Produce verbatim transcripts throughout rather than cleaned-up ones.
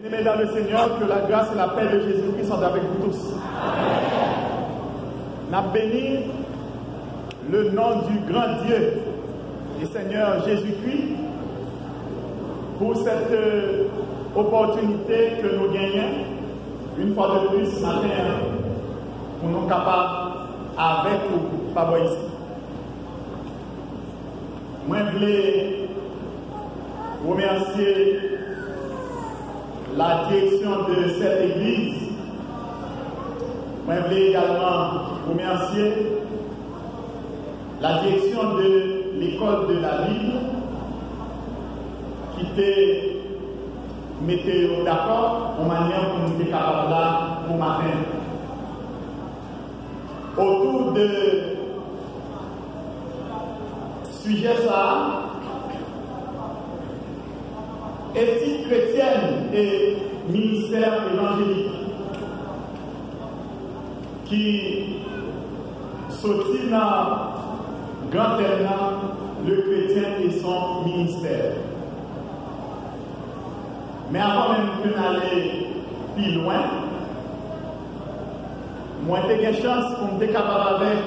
Bien-aimés dans le Seigneur, que la grâce et la paix de Jésus-Christ soient avec vous tous. N ap beni le nom du grand Dieu et Seigneur Jésus-Christ pour cette euh, opportunité que nous gagnons une fois de plus ce matin, hein, pour nous capables avec vous, papa ici. Mwen vle remèsye la direction de cette église. Mwen vle également remèsye la direction de l'école de la Bible ki te mete yo dakò yon mannyè pou nou te kapab la pou maten. Otou de sijè sa a, éthique chrétienne et ministère évangélique, ki soti nan gran tèm nan, le chrétien et son ministère. Men avan menm ke n ale pi lwen, mwen te gen chans pou m te kapab avèk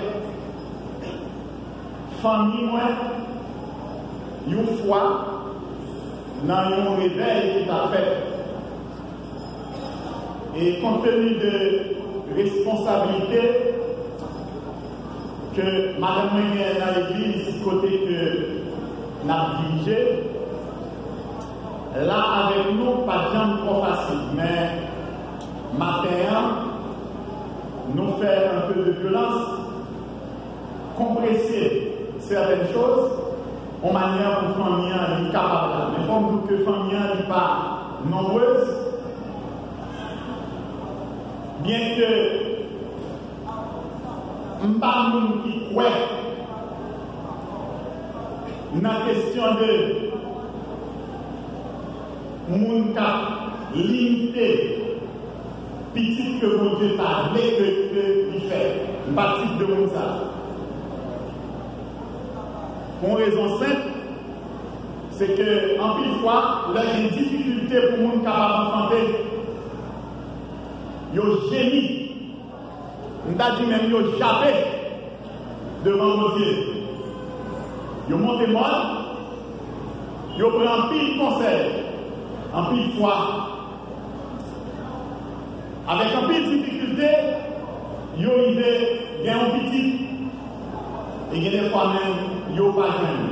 fanmi mwen yon fwa nan yon revèy ki t ap fèt. E kont teni de responsablite ke madanm mwen gen nan legliz kote ke n ap dirije, la avèk nou pa t janm twò fasil, men maten an, nou fè un peu de violence, konprese sètèn choz, yon mannyè pou fanmi an li kapab la. Men fò m di w ke fanmi an li pa nonbrez, byen ke m pa moun ki kwè nan kesyon de moun k ap limite pitit ke Bondye pa vle ke, ke li fè. M pa tip de moun sa. Pou yon rezon senp, se ke anpil fwa, lè gen difikilte pou moun kapab anfante, yo jemi. M ta di menm yo jape devan Bondye. Yo monte mòn, yo pran anpil konsèy, anpil fwa. Avèk anpil difikilte, yo rive gen yon pitit. E gen de fwa menm, yo pa jwenn.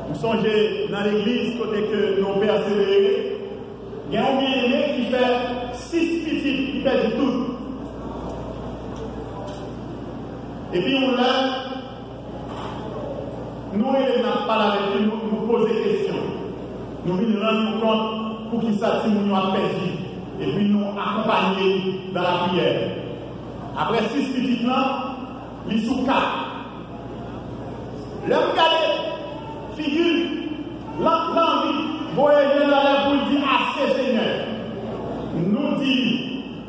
M sonje nan legliz kote ke nou pèsevere, gen yon byeneme ki fè sis pitit, li pèdi tout. Epi yon lè, nou rele, n ap pale avèk li, nou, nou poze kesyon. Nou vin rann nou kont poukisa timoun yo ap pèdi. Epi nou akonpanye li nan lapriyè. Apre sis pitit lan, li sou kat. Lè m gade figi l, l an-, l anvi voye je l anlè pou l di, "Ase, Senyè." Nou di,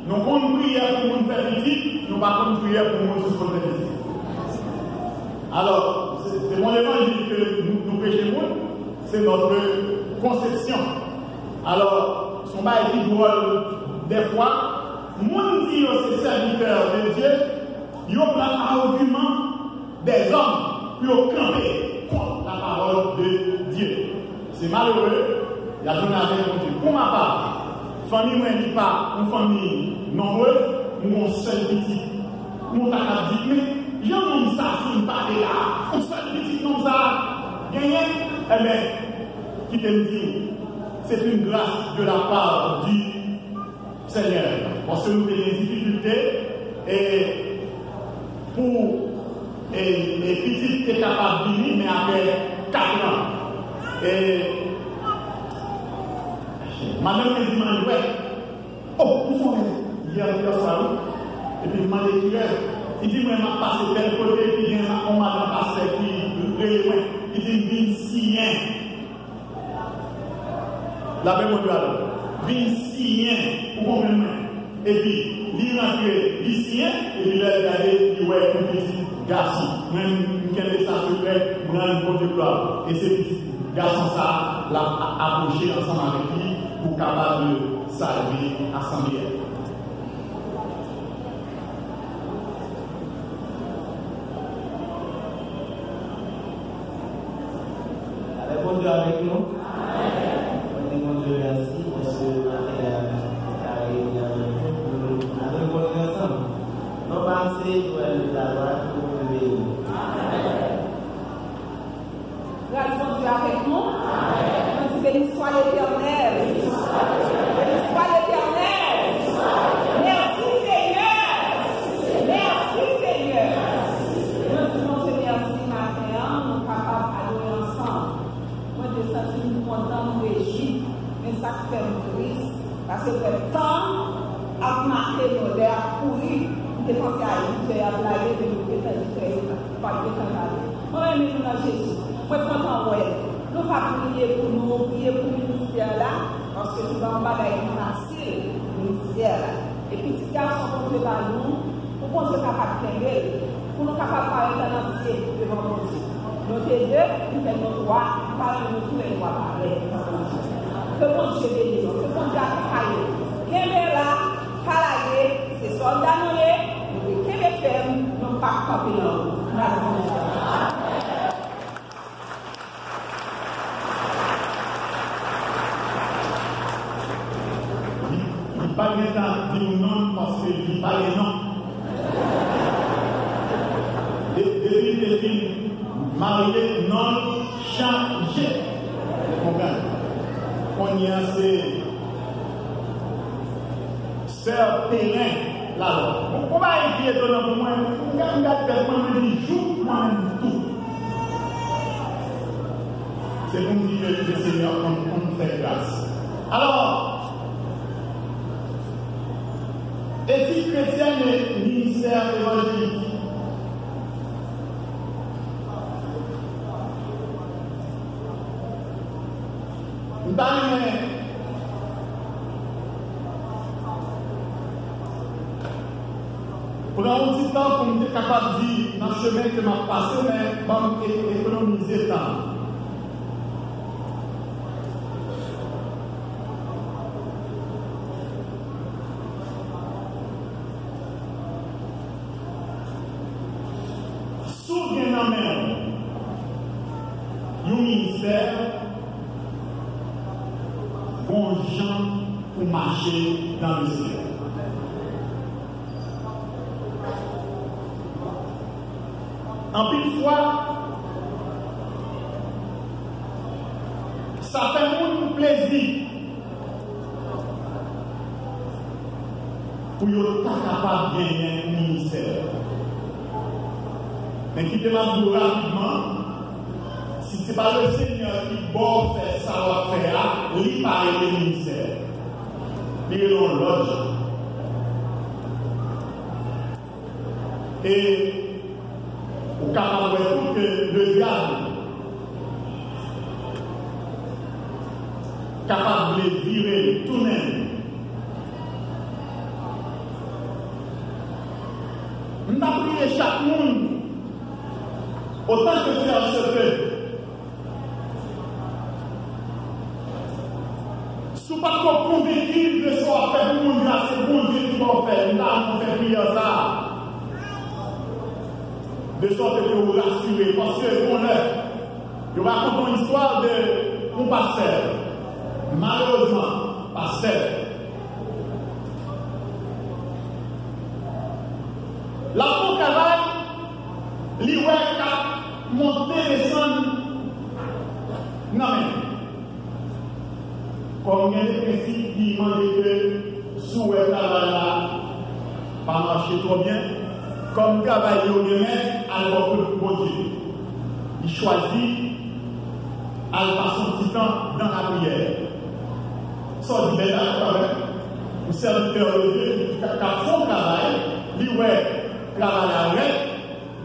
nou konn priyè pou moun fè pitit, nou pa konn priyè pou moun sispann fè pitit. Alò, se, se yon levanjil ke nou, nou preche moun, se notre conception. Alò, se yon bagay ki dwòl, dèfwa, moun di yo se sèvitè de Dye, yo pran agiman dèzòm pou yo kanpe kont la parole de Dieu. Se malere, y ap jwenn avèk Bondye. Pou ma pa, fanmi mwen li pa yon fanmi nonbrez, m gon sèl pitit. Nou ta ka di, "Men, jan nonm sa fin pale la, yon sèl pitit nonm sa genyen?" Ebyen, kite m di w, c'est une grâce de la part du Senyè, paske nou te gen difikilte, e pou, e, e pitit te kapab vini, men apre kat an. E madanm mwen di m, "Ann wè." O, m sonje yè, yè swa, wi. Epi m mande ki rèv. Li di mwen, "M ap pase tèl kote, epi gen yon madanm pastè ki rele mwen." Li di m, "Vin siyen." Lapè Bondye avè w. Vin siyen, ou konprann mwen. Epi, li rantre, li siyen, epi lè l gade, li wè yon pitit gason. Mwen, m kenbe sa sekrè, m rann Bondye glwa. E se pitit gason sa a, l ap a-, apwoche ansanm avèk li, pou kapab salve asanble a. Alè, Bondye avèk nou. Mwen di Bondye mèsi paske maten an, nou ka reyini avèk nou pou nou adore Bondye ansanm. Non pa m se Joël Louis Lavoie, ke Bondye beni nou. Gras Bondye avèk nou. Nou di, béni soit l'Éternel. Béni soit l'Éternel. Mèsi, Senyè. Mèsi, Senyè. Nou di Bondye mèsi maten an, nou kapab adore ansanm. Mwen te santi m kontan, m rejwi. Men sa k fè m tris, paske m wè tan ap make nou, lè ap kouri. M te panse a uit è y ap lage, men nou te tande frè yo pa t gentan lage. Mwen renmen nou nan Jezi. Mwen kontan wè nou. Nou va priye pou nou, priye pou ministè la, paske se pa yon bagay ki fasil, ministè la. E pitit gason Bondye ba nou, pou Bondye kapab kenbe l, pou nou kapab parèt an antye devan Bondye. Nou te de, li fè nou twa, li pa renmen nou toulètwa parèt devan Bondye. Ke Bondye beni nou, ke Bondye akonpaye nou. Kenbe la, pa lage, se sòlda nou ye, nou dwe kenbe fèm, nou p ap kanpe nan wout. Gras Bondye. Li, li pa gentan di w non paske li pa gen non. De-, depi l te fin marye, non l chanje. Konprann? Kounye a se Sè Pelen Lalwa. Bon, bon, bagay ki etonan pou mwen, m gad, m gad tèt mwen, mwen di, jouk mwen menm tou. Se pou m di ke le Senyè konn, konn fè gras. Alò, etid kretyèn e ministè evanjelik. M ta renmen pran yon ti tan pou m te kapab di nan chemen ke m ap pase, men ban m e-, ekonomize tan. Si w gen nan men w yon ministè, gon jan pou mache nan ministè. Anpil fwa, sa fè moun plezi pou yo ta kapab genyen yon ministè. Men kite m ap di w rapidman, si se pa Lesenyè ki ba w fè sa w ap fè a, li pa rele ministè. Li rele yon lòt jan. E ou kapab wè tou ke ledyab kapab vle vire l, tounen l. M ta priye chak moun, otan ke sè se pe, si w pa t ko konvenki de sa w ap fè pou Bondye a, se Bondye ki ba w fè l. M ta renmen w fè priyè sa a. De sòt ke w rasire, paske gon lè, yo rakonte yon istwa de yon pastè. Malerezman, pastè, l ap fè yon travay, li wè k ap monte desann nan men l. Kòm gen de prensip ki mande ke si w wè travay la pa mache twò byen, kòm travay yo renmen, al bò kote Bondye. Li chwazi al pase yon ti tan nan lapriyè. Sa w di bèl la, kanmenm. Yon sèvitè de Dye ki ka, k ap fè yon travay, li wè travay la rèd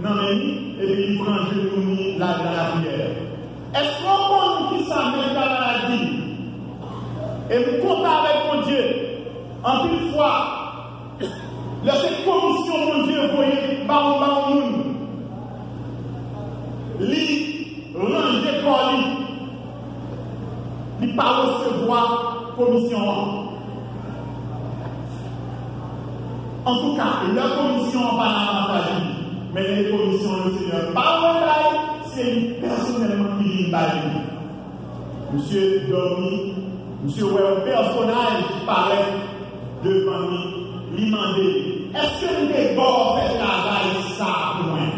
nan men li, epi li pran jenou li, l al nan lapriyè. Èske w konn kisa mèt travay la di? E m kontan avèk Bondye. Anpil fwa, lè se komisyon Bondye voye ba yon, ba yon moun, li ranje kò li, li pa resevwa komisyon an. Antouka, lè komisyon an pa nan avantaj li, men lè komisyon an, Lesenyè pa wè bay, se li pèsonèlman ki vin bay li. Misye dòmi, misye wè yon pèsonaj ki parèt devan li, li mande, "Èske m te ba w fè travay sa a pou mwen?"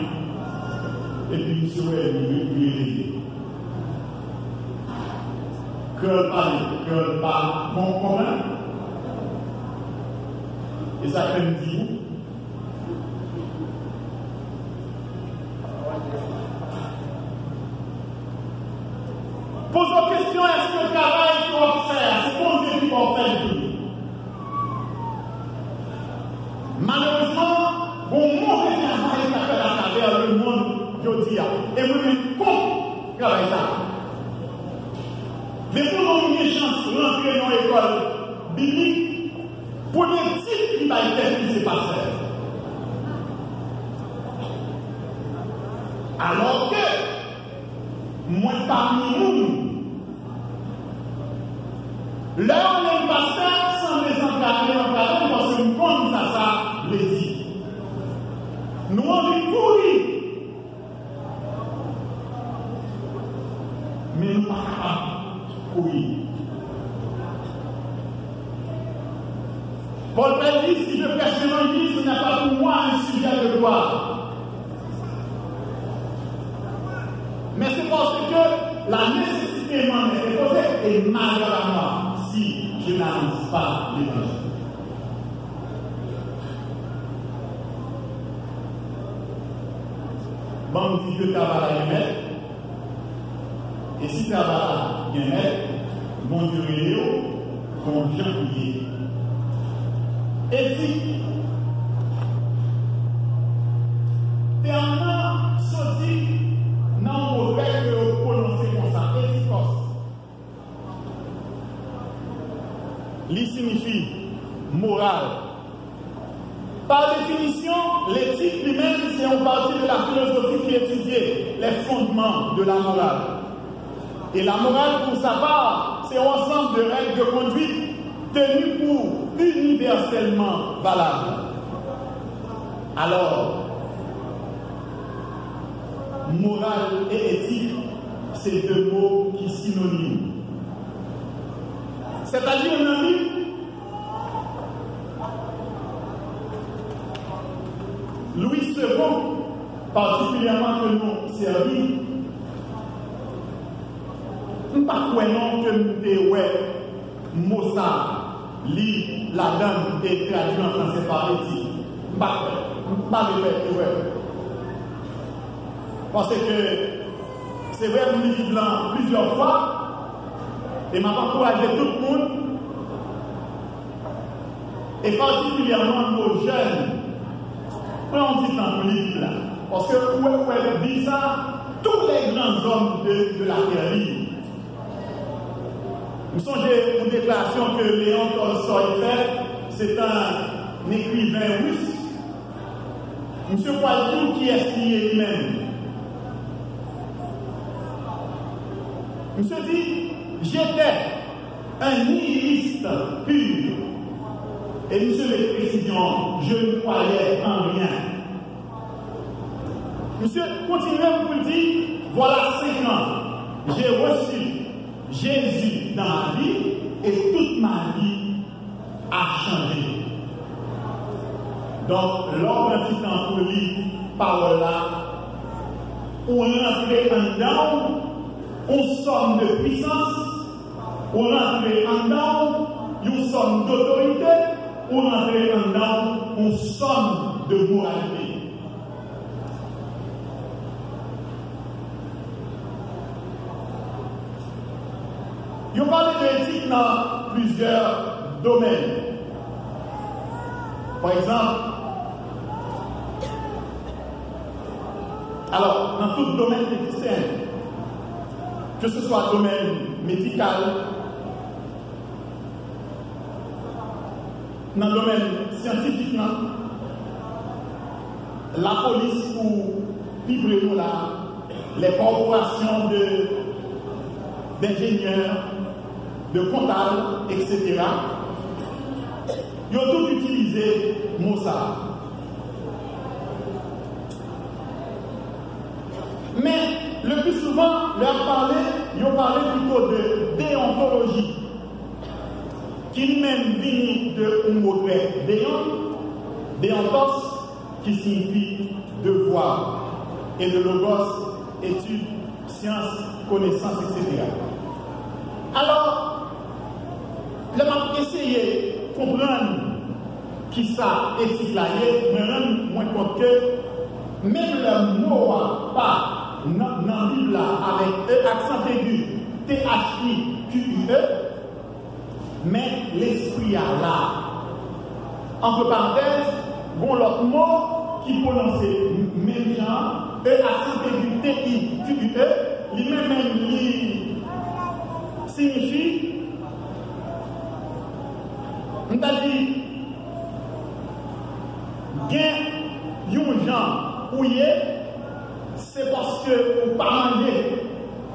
Epi misye wè li, li reveye. Kreyòl pale, kreyòl pa bon konprann. E sa k fè m di w, poze w kesyon, èske travay ke w ap fè a, se Bondye ki ba w fè l tou? Malerezman, gon move travay k ap fèt atravè lemonn jodi a. E mwen menm kont travay sa a. Men pou yon moun gen chans rantre nan yon lekòl biblik, premye tit li bay tèt li se pastè. Alòske mwen pami moun, lè yo rele m pastè, sanble zantrale antrale m, paske m konn sa sa vle di. Nou anvi kouri, men nou pa kapab kouri. Paul Pè di, "Si je prêche l'évangile, ce n'est pas pour moi un sujet de gloire." Mais c'est parce que la nécessité m'en est imposée et malheur à moi si je n'annonce pas l'évangile. Ban m di ke travay la gen mèt. E si travay la gen mèt, Bondye rele w kon jan ou ye. Etik. Tèm nan soti nan yon mo grèk ke yo pwononse konsa, etikòs. Li siyifi moral. Par définition, l'éthique lui-même, c'est une partie de la philosophie qui étudie les fondements de la morale. Et la morale, pour sa part, c'est un ensemble de règles de conduite tenues pour universellement valables. Alors, moral et éthique, c'est deux mots qui synonymes. C'est-à-dire, nan Bib, Louis Segond, patikilyèman ke nou sèvi, m pa kwè non ke m te wè mo sa li ladan l e tradui an franse pa éthique. M pa kwè. M pa vle fè erè. Paske se vre, m li Bib lan plizyè fwa, e m ap ankouraje tout moun, e patikilyèman nou jèn, pran yon ti tan pou li Bib la. Paske ou wè, ou wè Bib sa, tous les grands hommes de, de la terre li. M sonje yon deklarasyon ke Léon Tolstoy fè, se te yon ekriven ris. Misye pral di w kiyès li ye li menm. Misye di, "J'étais un nihiliste pur." E misye met presizyon, "Je ne croyais en rien." Misye kontinye pou l di, "Voilà cinq ans, j'ai reçu Jésus dans ma vie et toute ma vie a changé." Donk, lè w pran ti tan pou li pawòl la, ou rantre anndan w yon sòm de pwisans, ou rantre anndan w yon sòm dotorite, ou rantre anndan w yon sòm de moralite. Yo pale de etik nan plizyè domèn. Pa egzanp, alò, nan tout domèn ki egziste, ke se swa domèn medikal, nan domèn syantifik lan, lapolis pou pi pre nou la, les corporations de, d'ingénieurs, de comptable, et cetera. Yo tout itilize mo sa a. Men, le pli souvan, lè y ap pale, yo pale pito de deontoloji, ki li menm vini de yon mo grèk, deon, deontos, ki siyifi devwa, e de logos, etid, syans, konesans, et cetera. Alò, lè m ap eseye konprann kisa etik la ye, mwen rann mwen kont ke menm lè mo a pa nan, nan Bib la avèk E aksan egi, T H I Q U E, men lespri a la. Antre parantèz, gon lòt mo ki pwononse menm jan, E aksan egi, T I Q U E, li menm menm li siyifi, m ta di, gen yon jan ou ye, se paske ou pa manje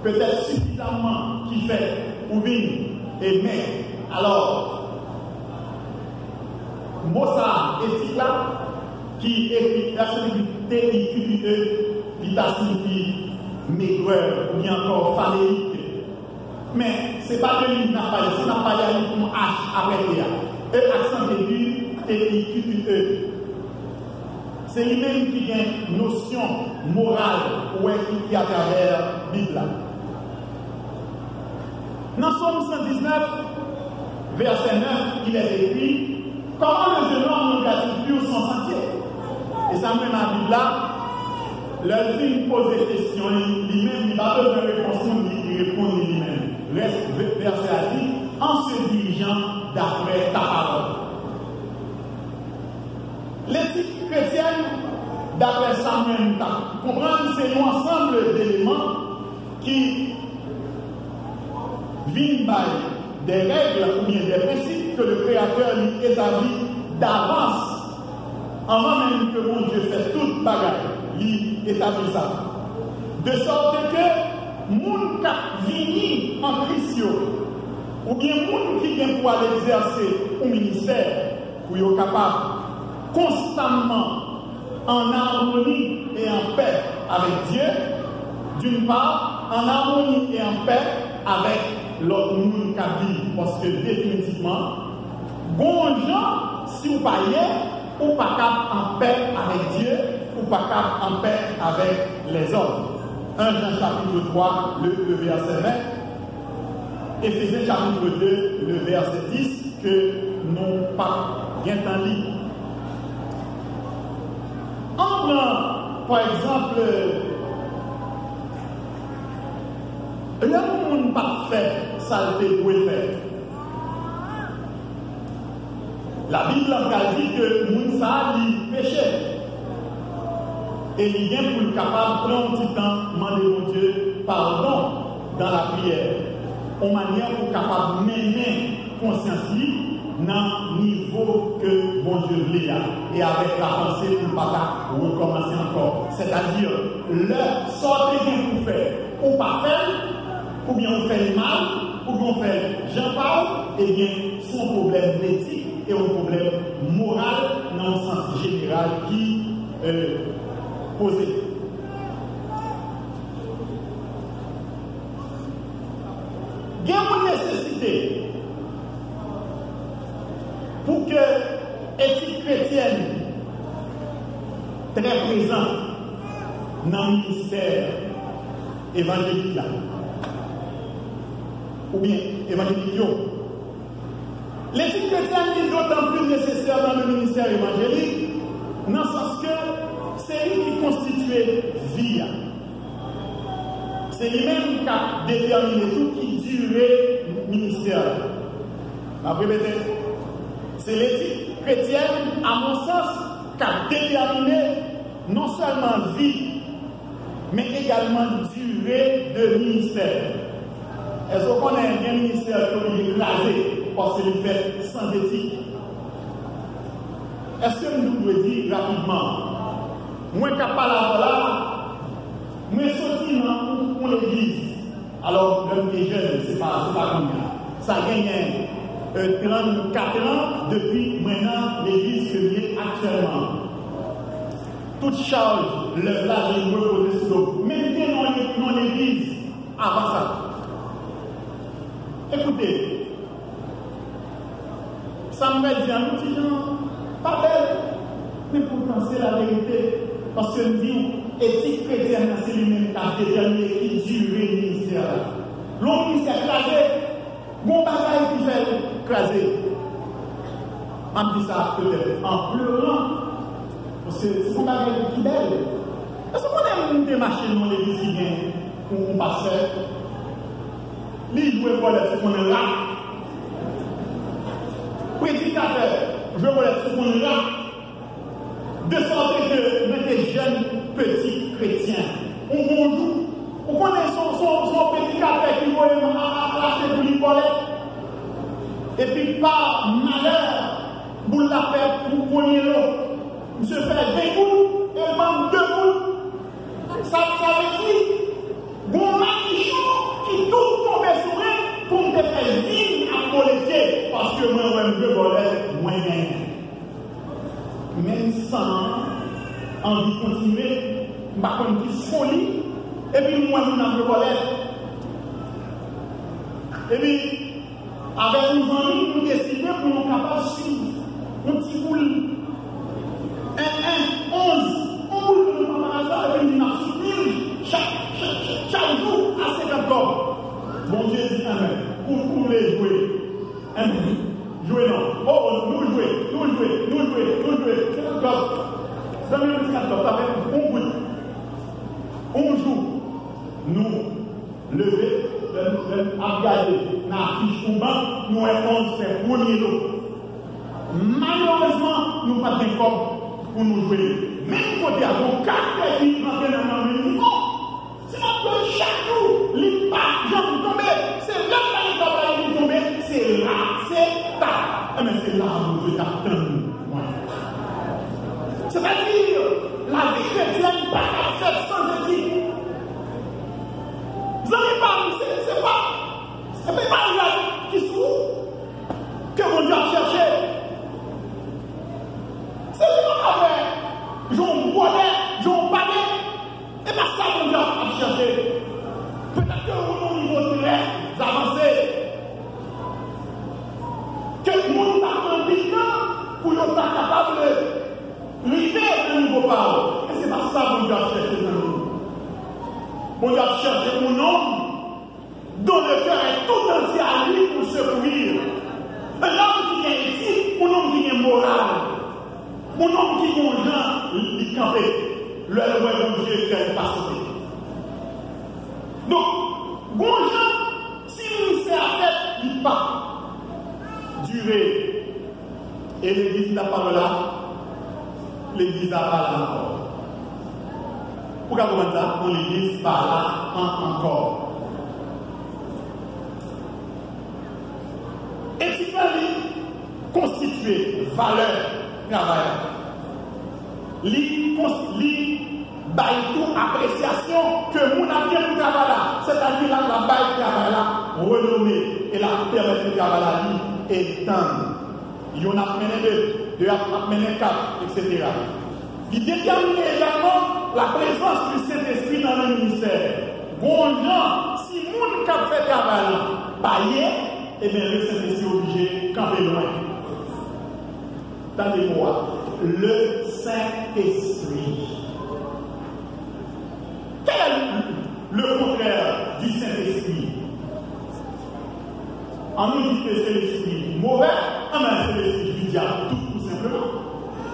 petèt sifizamman ki fè ou vin e mèg. Alò, mo sa a, etik la, ki ekri, la se li T I Q U E, li ta siyifi megrè oubyen ankò faneyik. Men, se pa de li n ap pale, si n ap pale a li pou yon H apre T a. E aksan egi, T I Q U E. Se li menm ki gen nosyon moral ou wè ki, ki atravè Bib la. Nan Sòm san diznèf, vèsè nèf, il est écrit, comment le jeune homme regarde-t-il pur son sentier? E sa m renmen a Bib la, lè l fin poze kesyon li, li menm, li pa bezwen repons moun, li, li reponn li, li menm. Rès vè-, vèsè a di, en se dirigeant d'après ta parole. Letik kretyèn, daprè sa mwen m ta konprann, se yon ansanm de eleman ki vin bay de règ oubyen de prensip ke le Kreyatè li etabli davans anvan menm ke Bondye fè tout bagay, li etabli sa. De sòt ke moun k ap vini an Kris yo, oubyen moun ki gen pou al egzèse yon ministè, pou yo kapab konstamman an amoni e an pè avèk Dye, d'une part, an amoni e an pè avèk lòt moun k ap viv, paske definitivman, gon jan, si w pa ye, ou pa kab an pè avèk Dye, ou pa kab an pè avèk lèzòm. Un Jean chapitre trois, le, le verset vingt, Éphésiens chapitre deux, le verset dix, ke nou p ap gentan li. Ann pran, pa egzanp, lè yon moun pa t fè sa l te dwe fè. Labib la pral di ke moun sa a, li peche. E li gen pou l kapab pran yon ti tan mande Bondye padon dan lapriyè, yon manyè pou kapab mennen konsyans li nan nivo ke Bondye vle a, e avèk lapanse pou l pa ta rekòmanse ankò. Sètadi, lè sa w te gen pou fè, ou pa fè l, oubyen ou fè l mal, oubyen ou fè l jan pa w, ebyen, se yon pwoblèm etik e yon pwoblèm moral nan yon sans jeneral ki, euh, poze. Gen yon nesesite pou ke etik kretyèn trè prezan nan ministè evanjelik la, oubyen evanjelik yo. Letik kretyèn li dotan pli nesesè nan le ministè evanjelik, nan sans ke se li ki konstitye vi a. Se li menm k ap detèmine tou ki dire ministè a. M ap repete, se letik kretyèn, a mon sans, k ap detèmine non sèlman vi, men egalman dire de ministè. Èske w konnen gen ministè ke oblije kraze paske li fèt san etik? Èske m dwe di rapidman, mwen k ap pale avè w la, mwen soti nan yon, yon legliz. Alò, lè m te jèn, se pa, se pa kounye a. Sa genyen, euh, trannkat an depi mwen nan legliz ke m ye aktyèlman. Tout chaj lèv la vin repoze sou do m. Men m te nan, nan legliz avan sa. Ekoute, sa m pral di an, yon ti jan pa bèl, men poutan se laverite. Paske m di w, etik kretyèn nan se li menm k ap detèmine ki dire ministè la. Lè yon ministè kraze, gon bagay ki fè l kraze. M ap di sa petèt an pleran, paske se yon bagay ki bèl. Èske w konnen moun te mache nan yon legliz ki gen yon, yon pastè? Li jwe bòlèt sou konn rap. Predikatè jwe bòlèt sou konn rap. De sòte ke mwen te jèn peti kretyen. Yon bon jou, ou konnen se yon, se yon, se yon predikatè ki voye m a, a, al achte pou li bòlèt. Epi pa malè, boul la fè pou konye lo. Misye fè ven goud, e l ban m de goud. Sa, sa vle di, gon madichon ki tou tonbe sou mwen pou m te fè vin ak boletye, paske mwen wè m jwe bòlèt, mwen genyen. Men m san anvi kontinye, m pa konn ki foli, epi m wè moun ap jwe bòlèt. Epi, avèk yon zanmi, nou deside pou nou kapab swiv yon ti boul en, en, onz, yon boul ke nou pa paraza, epi nou vin ap soutni l chak, chak, chak, chak jou a senkant kòb. Bondye di, enben, ou, ou vle jwe, enben, jwe non. O, o, nou jwe, nou jwe, nou jwe, nou jwe, senkant kòb. Zanmi an, senkant kòb, sa fè yon goud. Yon jou, nou leve, lè n, lè n ap gade nan afich yon bank, nou wè onz fè premye lo. Malerezman, nou pa t gen kòb pou nou jwe li. Menm kote a, gon kat ki rantre nan men m, li di, "O, si m ap jwe chak jou, li pa janm tonbe. Se lè m pa gen kòb la, li tonbe, se la, se ta." Enben, se la Bondye t ap tann mwen. Sètadi, lavi kretyèn pa ka fèt san etik. Zanmi pa m, se, se pa, se pa rad ki sou ou ke Bondye ap chèche. Se li pa ka wè jan w bwòdè, jan w pale. E pa sa Bondye ap, ap chèche. Petèt ke ou nan yon nivo trè avanse. Kèk moun ta pran pil tan pou yo ta kapab rive nan nivo pa w. E se pa sa Bondye ap chèche nan nou. Bondye ap chèche yon nonm dont le cœur est tout entier à lui pour secourir. Un homme ki gen etik, yon nonm ki gen moral, yon nonm ki gon jan li kanpe lè l wè Bondye kè l pa sote. Donk, gon jan, si ministè a fèt, li pa dire. E legliz m t ap pale la, legliz la pa la ankò. Ou ka konprann sa? Yon legliz pa la an, ankò. Etik la, li konstitye valè travay la. Li kons-, li bay tou apresyasyon ke moun ap gen pou travay la. Sètadi, l ap, l ap bay travay la renome e l ap pèmèt pou travay la li etann. Youn ap mennen de, de ap, ap mennen kat, etsetera. Li detèmine egalman laprezans di Sentespri nan yon ministè. Gon jan, si moun k ap fè travay la pa ye, ebyen, le Sentespri oblije kanpe lwen. Tande mo a, le Saint-Esprit. Quel est le, le contraire du Saint-Esprit? An nou di ke se lespri movè, anben, se lespri di dyab tou, tou senpleman.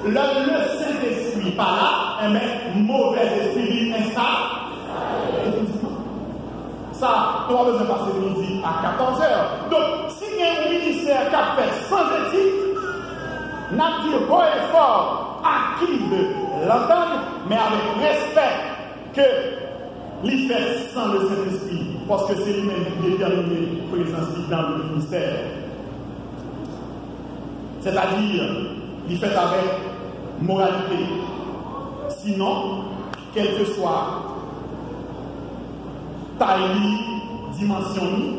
Lè le Sentespri pa la, enben, movèzespri vin ensta-, efektivman. Sa, nou pa bezwen pase midi a katòzè. Donk, si gen yon ministè k ap fèt san etik, n ap di haut et fort, à qui veut l'entendre, men avèk respè ke li fèt san le Sentespri, paske se li menm ki detèmine prezans li dan le ministè. Sètadi, li fèt avèk moralite. Sinon, kèlkeswa tay li, dimansyon li,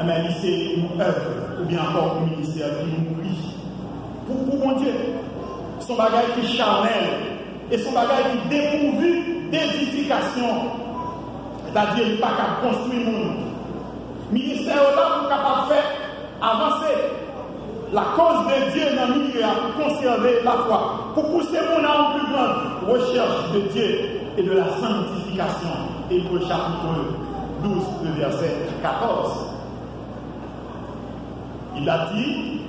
Ebyen, li se yon èv, oubyen ankò yon ministè ki mouri pou, pou Bondye. Se yon bagay ki chanèl, e se yon bagay ki depouvi d'edifikasyon. Sètadi, li pa ka konstwi moun. Ministè yo la pou kapab fè avanse lakoz de Dye nan milye a, pou konsève lafwa, pou pouse moun a yon pli gran rechèch de Dye e de la sanctification. Ebre chapit douz, le vèsè katòz. Il a dit,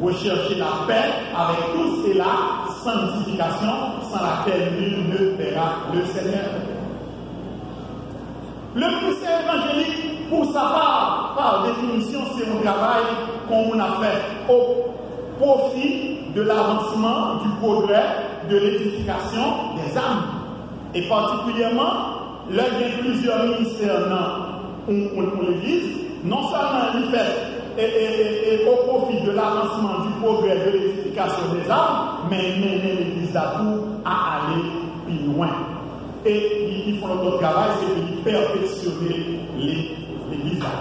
recherchez la paix avec tous et la sanctification sans laquelle nul ne verra le Seigneur. Le ministère évangélique, pour sa part, par définition, c'est un travail qu'on a fait au profit de l'avancement, du progrès, de l'édification des âmes. E patikilyèman, lè gen plizyè ministè nan yon, yon, yon legliz, non sèlman li fèt e, e, e, e au profit de l'avancement, du progrès, de l'édification des âmes, men li mennen legliz la tou a ale pi lwen. E li, li fè yon lòt travay, se ke li pèfeksyone le, legliz la.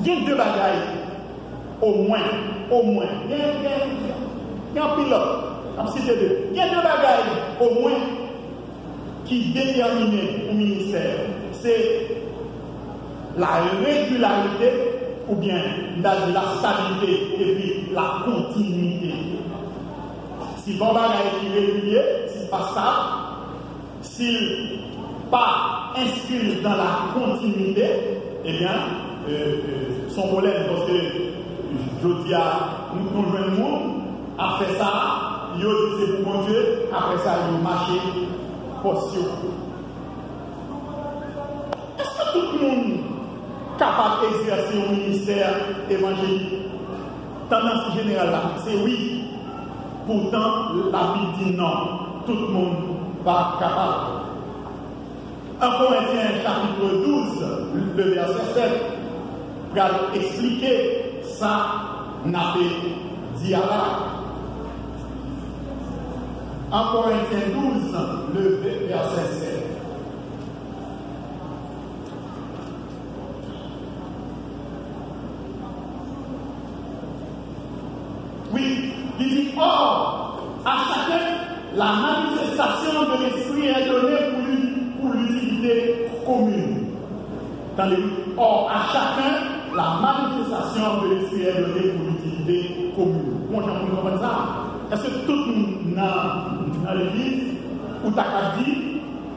Gen de bagay, omwen, omwen, gen, gen, gen anpil lòt, m ap site de. Gen de bagay, omwen, ki detèmine yon ministè. Se la regilarite, oubyen, m ta di la stabilite, epi la kontinite. Si gen yon bagay ki regilye, si l pa stab, si l pa enskri l dan la kontinite, ebyen, e, e, se yon pwoblèm, paske jodi a, nou, nou jwenn moun ap fè sa, yo di se pou Bondye, apre sa, yo mache pòs yo. Èske tout moun kapab egzèse yon ministè evanjelik? Tandans jeneral la, se wi. Poutan, Labib di non, tout moun pa kapab. En Korentyen chapit douz, le vèsè sèt, pral eksplike sa n ape di a la. En Korentyen douz, le vèsè sèt. Wi, li di, or, à chacun la manifestation de l'esprit est donnée pour l'u-, pour l'utilité commune. Tande, wi, or, à chacun la manifestation de l'esprit est donnée pour l'utilité commune. Bon jan pou nou konprann sa. Èske tout moun nan, nan legliz, ou ta ka di,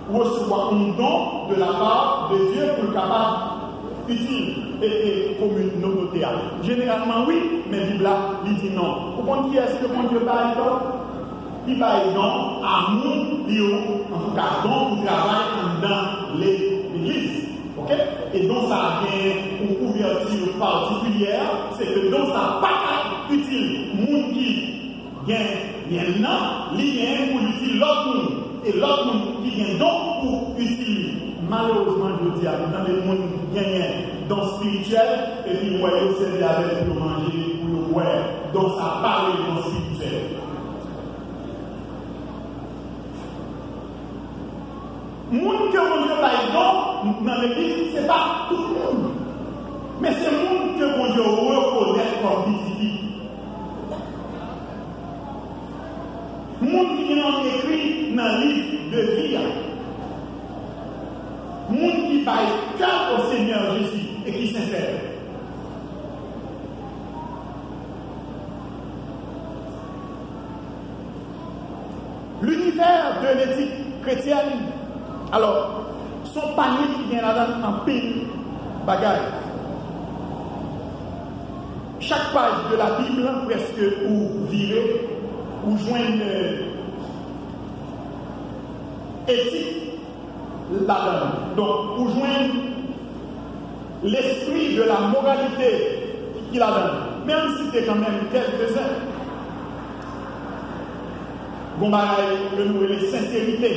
resevwa yon don de la part de Dieu pou l kapab itil e, e kominote a? Jeneralman, wi, men Bib la, li di non. Ou konn kiyès ke Bondye bay don? Li bay don a moun li yo, antouka, don pou travay anndan legliz. Oke? E don sa a gen yon kouvèti patikilyè, se ke don sa a pa ka itil moun ki gen, gen nan, li genyen pou l itil lòt moun, e lòt moun ki gen don pou itil li. Malerezman, jodi a, nou tande moun genyen don espirityèl, epi w wè yo sèvi avè l pou yo manje, pou yo bwè. Don sa a pa rele don espirityèl. Moun ke Bondye bay don nan legliz, se pa tout moun. Men se moun ke Bondye rekonèt kòm pitit li. Moun ki gen non ekri nan liv de vi a. Moun ki bay kè yo o Senyè Jezi e ki sensè. L'univers de l'éthique chrétienne, alò, se yon panye ki gen ladan l anpil bagay. Chak paj de la Bib, prèske ou vire, ou jwenn, euh, etik ladan l. Donk, ou jwenn l'esprit de la moralité ki ladan l. Men ann site kanmenm kèlkezen. Gon bagay ke nou rele senserite.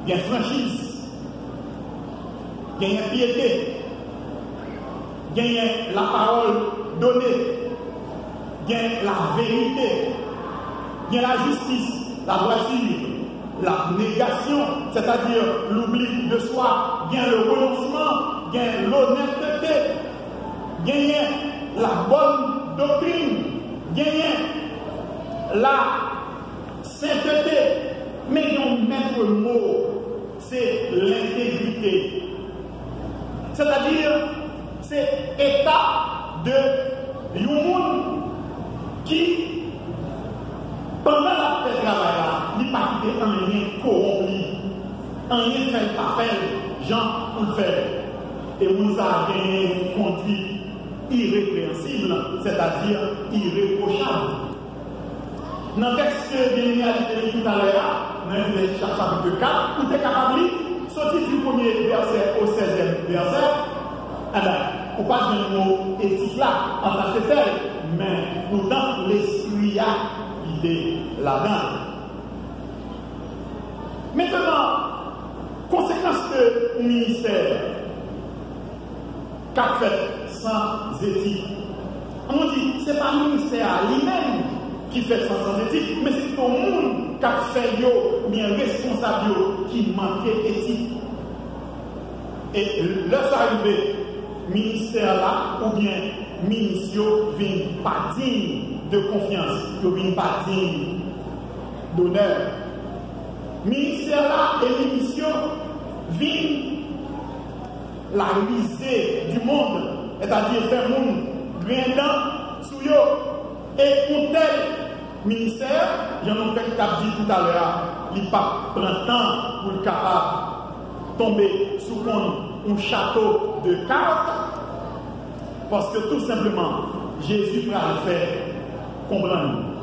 Gen franchiz. Genyen pyete. Genyen la parole donnée. Gen la vérité. Gen la justice, la droiture. L'abnégation, c'est-à-dire l'oubli de soi, gen le renoncement, gen l'honnêteté, genyen la bonne doctrine, genyen la sainteté, men yon mèt mo, se lentegrite. Sètadi, se eta de yon moun ki, pandan l ap fè travay la, li pa kite anyen kowonp li, anyen fè l pa fè l jan pou l fè l. E moun sa a genyen yon kondwit irepreyansib, sètadi irepwochab. Nan tèks ke byeneme a li te li toutalè a, nan Efezyen chapit kat, ou te kapab li, soti di premye vèsè o sèzyèm vèsè, enben, ou pa jwenn mo etik la antanke tèl, men poutan lespri a li te ladan l. Mentnan, konsekans de yon ministè k ap fèt san etik. An nou di, se pa ministè a li menm ki fèt san, san etik, men se pito moun k ap fè yo, oubyen responsab yo, ki manke etik. E lè sa rive, ministè la, oubyen minis yo vin pa diy de konfyans, yo vin pa diy donè. Ministè la e minis yo vin la risée du monde, sètadi fè moun griyen dan sou yo. E yon tèl ministè, jan nou fèk t ap di toutalè a, li p ap pran tan pou l kapab tonbe sou konn yon chato de kat, paske tou senpleman, Jezi pral fè konprann